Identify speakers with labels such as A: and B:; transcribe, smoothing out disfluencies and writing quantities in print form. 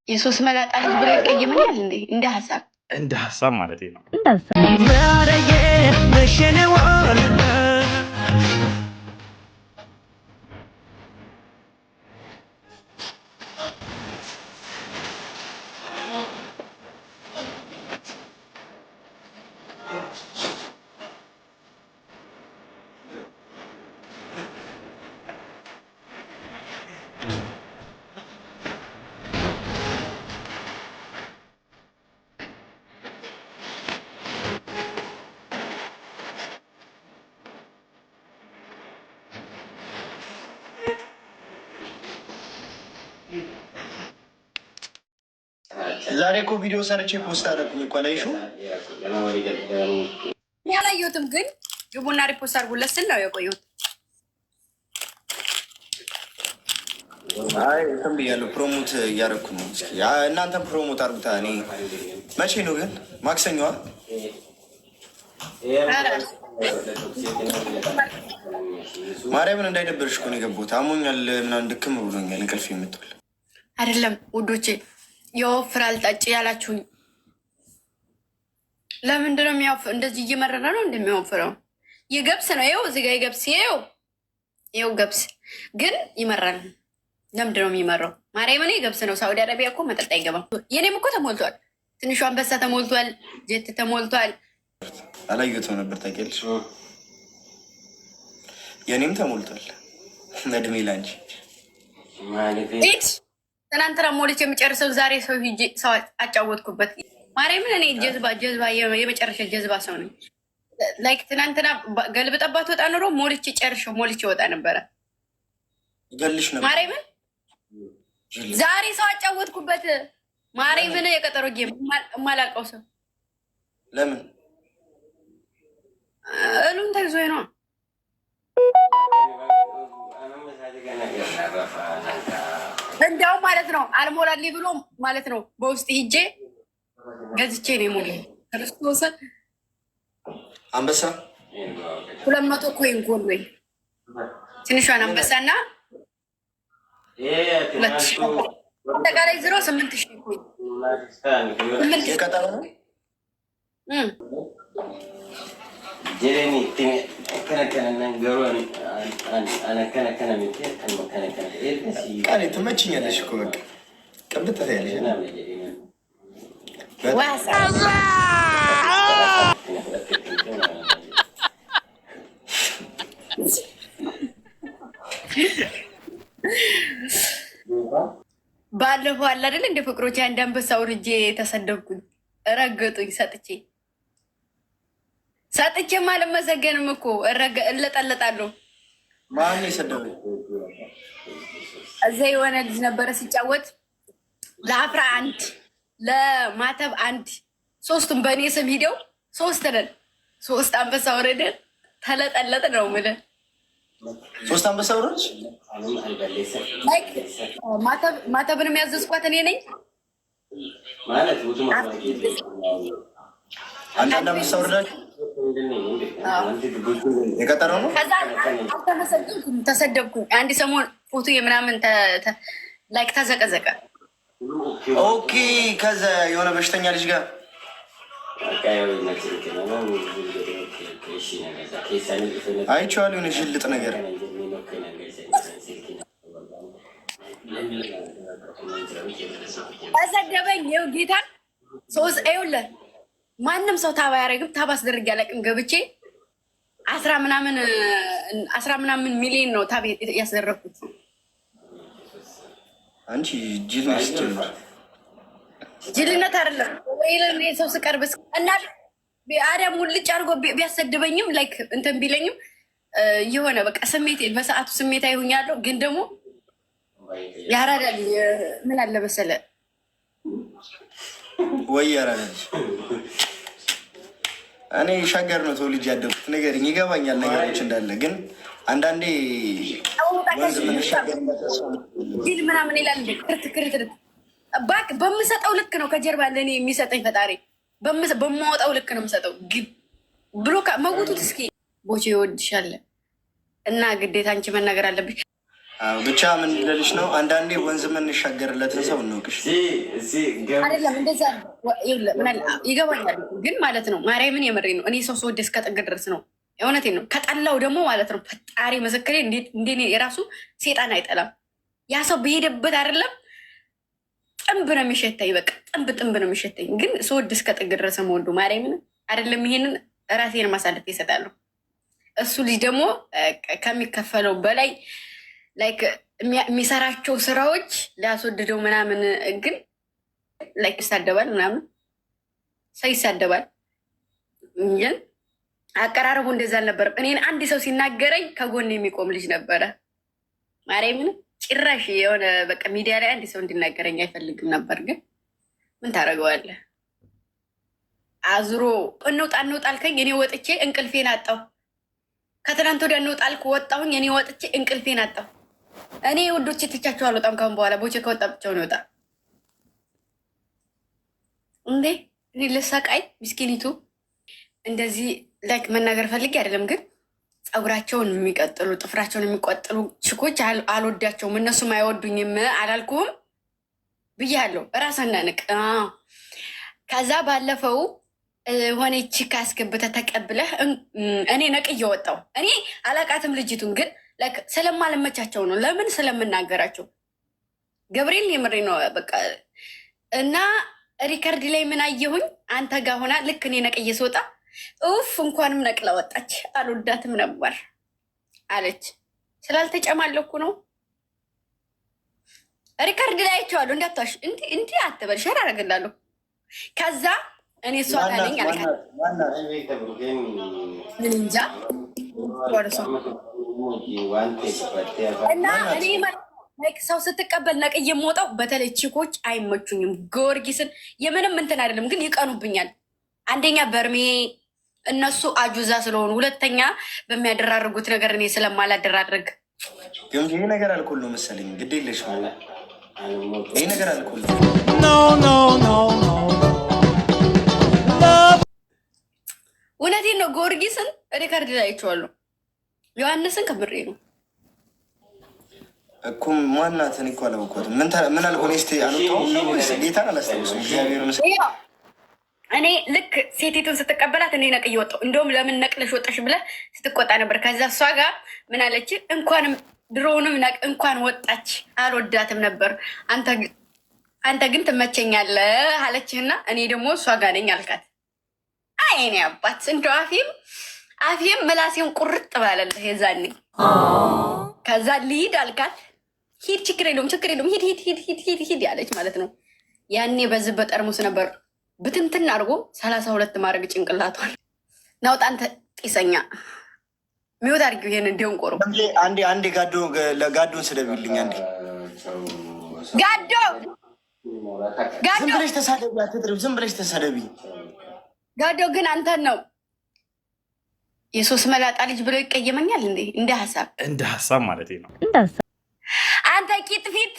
A: የሶስት መላጣ ልጅ ብሎ ይቀየመኛል እንዴ? እንደ ሀሳብ
B: እንደ ሀሳብ ማለት ነው።
C: ዛሬ እኮ ቪዲዮ ሰርቼ post አደረኩኝ እኮ አላየሽውም?
A: ያላየሁትም ግን ግቡና repost አድርጉለት ስል ነው የቆየሁት።
C: አይ እንትን ብያለሁ፣ promote እያደረኩ ነው። እስኪ እናንተም promote አድርጉታ። እኔ መቼ ነው ግን? ማክሰኞዋ ማርያምን እንዳይደብርሽ እኮ ነው የገባሁት። አሞኛል ምናምን ድክም ብሎኛል፣ እንቅልፍ የምትል
A: አይደለም ውዶቼ የወፍራል ጠጪ ያላችሁኝ ለምንድን ነው የሚያወፍ? እንደዚህ እየመረረ ነው እንደሚወፍረው የገብስ ነው። ይኸው እዚህ ጋር የገብስ ይኸው ይኸው ገብስ ግን ይመራል። ለምንድን ነው የሚመራው? ማርያምን የገብስ ነው። ሳውዲ አረቢያ እኮ መጠጥ አይገባም። የኔም እኮ ተሞልቷል። ትንሹ አንበሳ ተሞልቷል። ጀት ተሞልቷል።
C: አላየሁትም ነበር ታውቂያለሽ። የኔም ተሞልቷል። እድሜ ላንቺ።
A: ትናንትና ሞልቼ የሚጨርሰው ዛሬ ሰው ሂጄ ሰው አጫወትኩበት። ማርያምን እኔ ጀዝባ ጀዝባ የመጨረሻ ጀዝባ ሰው ነኝ። Like ትናንትና ገልብጠባት ወጣ ኑሮ ሞልቼ ጨርሼው ሞልቼ ወጣ ነበረ።
C: ገልሽ ነበር።
A: ማርያምን ዛሬ ሰው አጫወትኩበት። ማርያምን የቀጠሮ game የማላውቀው ሰው
C: ለምን
A: እሉን ተይዞ ነው። እንዲያው ማለት ነው አልሞላልኝ ብሎ ማለት ነው በውስጥ ሂጄ ገዝቼ ነው የሞላ ክርስቶስን
C: አንበሳ
A: 200 coin ጎን ወይ ትንሿን አንበሳና 2000 አጠቃላይ ዝሮ 8000 coin።
C: የቀጠሮ ነው። ቃሌ ትመችኛለሽ እኮ በቃ ቅብጥ ያለሽ።
A: ባለፈው አለ አይደል እንደ ፍቅሮች አንድ አንበሳ ውርጄ ተሰደብኩኝ፣ ረገጡኝ። ሰጥቼ ሰጥቼም አልመሰገንም እኮ እለጠለጣለሁ።
C: ማን የሰደበኝ?
A: እዛ የሆነ ልጅ ነበረ ሲጫወት ለአፍራ አንድ ለማተብ አንድ ሶስቱም በእኔ ስም ሂደው ሶስት ነን። ሶስት አንበሳ ወረደን ተለጠለጥ ነው የምልህ።
C: ሶስት አንበሳ ወረደች።
A: ማተብን የሚያዘዝኳት እኔ ነኝ።
C: አንዳንድ አንበሳ ወረዳችሁ። የቀጠረው ነው።
A: ከዛ አልተመሰገንኩም፣ ተሰደብኩኝ። አንድ ሰሞን ፎቶ የምናምን like ተዘቀዘቀ።
C: Okay። ከዛ የሆነ በሽተኛ ልጅ ጋር አይቼዋለሁ። የሆነ ዥልጥ ነገር
A: ተሰደበኝ። ይኸው ጌታ ሶስት ይኸውልህ፣ ማንም ሰው tap አያደርግም። Tap አስደርጌ አላውቅም። ገብቼ አስራ ምናምን ሚሊዮን ነው tap ያስደረግኩት።
C: አንቺ ጅል ነሽ። ጀምር
A: ጅልነት አይደለም። ሰው ስቀርብ እና አዲያ ሙልጭ አድርጎ ቢያሰድበኝም like እንትን ቢለኝም የሆነ በቃ ስሜት በሰዓቱ ስሜት አይሁኛለሁ። ግን ደግሞ የአራዳ ልጅ ምን አለ መሰለህ
C: ወይ የአራዳ ልጅ እኔ ሸገር ነው ተወልጄ ያደግኩት። ንገሪኝ፣ ይገባኛል ነገሮች እንዳለ። ግን አንዳንዴ ወንዝ
A: ጅል ምናምን ይላል። ክርት ክርት ባክ በምሰጠው ልክ ነው ከጀርባ ለእኔ የሚሰጠኝ ፈጣሪ፣ በማወጣው ልክ ነው የምሰጠው። ግን ብሎ መውቱት እስኪ ቦቼ ይወድሻል እና ግዴታ አንቺ መናገር አለብሽ።
C: ብቻ ምን ልልሽ ነው፣ አንዳንዴ ወንዝ የምንሻገርለትን ሰው እንወቅሽ።
A: አይደለም እንደዛ ይገባኛል፣ ግን ማለት ነው ማርያምን የምሬ ነው። እኔ ሰው ስወድ እስከ ጥግ ድረስ ነው። እውነቴን ነው። ከጠላው ደግሞ ማለት ነው ፈጣሪ ምስክሬ፣ እንዴ የራሱ ሴጣን አይጠላም። ያ ሰው በሄደበት አይደለም ጥንብ ነው የሚሸተኝ። በቃ ጥንብ ጥንብ ነው የሚሸተኝ። ግን ስወድ እስከ ጥግ ድረስ መወዱ ማርያምን አይደለም። ይሄንን ራሴን ማሳለፍ ይሰጣሉ። እሱ ልጅ ደግሞ ከሚከፈለው በላይ like የሚሰራቸው ስራዎች ሊያስወድደው ምናምን፣ ግን like ይሳደባል ምናምን፣ ሰው ይሳደባል። ግን አቀራረቡ እንደዛ አልነበረም። እኔን አንድ ሰው ሲናገረኝ ከጎን የሚቆም ልጅ ነበረ። ማርያምን ጭራሽ የሆነ በቃ ሚዲያ ላይ አንድ ሰው እንዲናገረኝ አይፈልግም ነበር። ግን ምን ታደርገዋለህ? አዝሮ እንውጣ እንውጣ አልከኝ። እኔ ወጥቼ እንቅልፌን አጣሁ። ከትናንት ወዲያ እንውጣ አልክ፣ ወጣሁኝ። እኔ ወጥቼ እንቅልፌን አጣሁ። እኔ ውዶቼ ትቻቸው አልወጣም ካሁን በኋላ። ቦቼ ከወጣ ብቻውን ይወጣ እንዴ? እኔ ልሰቃይ ምስኪኒቱ። እንደዚህ like መናገር ፈልጌ አይደለም፣ ግን ፀጉራቸውን የሚቀጥሉ ጥፍራቸውን የሚቆጥሉ ችኮች አልወዳቸውም። እነሱም አይወዱኝም። አላልኩም ብያለሁ። እራስን ንቅ። ከዛ ባለፈው ሆነ chick አስገብተህ ተቀብለህ እኔ ነቅዬ ወጣሁ። እኔ አላቃትም ልጅቱን፣ ግን ስለማልመቻቸው ነው። ለምን ስለምናገራቸው ገብርኤል የምሬ ነው። በቃ እና record ላይ ምን አየሁኝ አንተ ጋር ሆና ልክ እኔ ነቅዬ ስወጣ ኡፍ እንኳንም ነቅላ ወጣች፣ አልወዳትም ነበር አለች። ስላልተጨማለኩ ነው። Record ላይ አይቼዋለሁ። እንዳትዋሽ፣ እንዲህ አትበል፣ share አደርግላለሁ። ከዛ እኔ እሷ ጋር ነኝ አልካት። ምን እንጃ እና እኔ ሰው ስትቀበል ነቅዬ የምወጣው በተለይ ቺኮች አይመቹኝም። ጊዮርጊስን የምንም እንትን አይደለም፣ ግን ይቀኑብኛል። አንደኛ በርሜ እነሱ አጁዛ ስለሆኑ፣ ሁለተኛ በሚያደራርጉት ነገር እኔ ስለማላደራርግ።
C: ይህ ነገር አልኮል ነው መሰለኝ። ግድ የለሽም ይህ ነገር አልኮል ነው።
B: No, no, no, no.
A: እውነቴን ነው። ጊዮርጊስን record ላይ አይቼዋለሁ። ዮሐንስን ከምሬ ነው።
C: እኮ ማናት? እኔ እኮ አላወኳትም። ምን አልሆነ ስ አልወጣሁም ነው ወይስ ጌታን አላስታውስም። እግዚአብሔር ይመስገን።
A: እኔ ልክ ሴቲቱን ስትቀበላት እኔ ነቅዬ ወጣሁ። እንደውም ለምን ነቅለሽ ወጣሽ ብለህ ስትቆጣ ነበር። ከዛ እሷ ጋር ምን አለች? እንኳንም ድሮውንም እንኳን ወጣች አልወዳትም ነበር፣ አንተ ግን ትመቸኛለህ አለችህና እኔ ደግሞ እሷ ጋር ነኝ አልካት። አይ እኔ አባት እንደው አፌም አፌም ምላሴን ቁርጥ ባለልህ የዛኔ። ከዛ ልሂድ አልካት። ሂድ፣ ችግር የለውም ችግር የለውም ሂድ ሂድ ሂድ ሂድ ሂድ ሂድ ያለች ማለት ነው። ያኔ በዚህ በጠርሙስ ነበር ብትንትን አድርጎ 32 ማድረግ ጭንቅላቷን። ናውጣ አንተ ጢሰኛ፣ mute አድርጊው ይሄንን ደንቆሮ።
C: አንዴ አንዴ ጋዶ ለጋዶን ስደቢልኝ አንዴ።
A: ጋዶ ጋዶ
C: ዝም ብለሽ ተሳደቢ፣ አትጥሪው። ዝም ብለሽ ተሳደቢ።
A: ጋዶ ግን አንተን ነው የሶስት መላጣ ልጅ ብሎ ይቀየመኛል እንዴ? እንደ ሀሳብ
D: እንደ ሀሳብ ማለት ነው።
A: አንተ ቂጥ ፊት።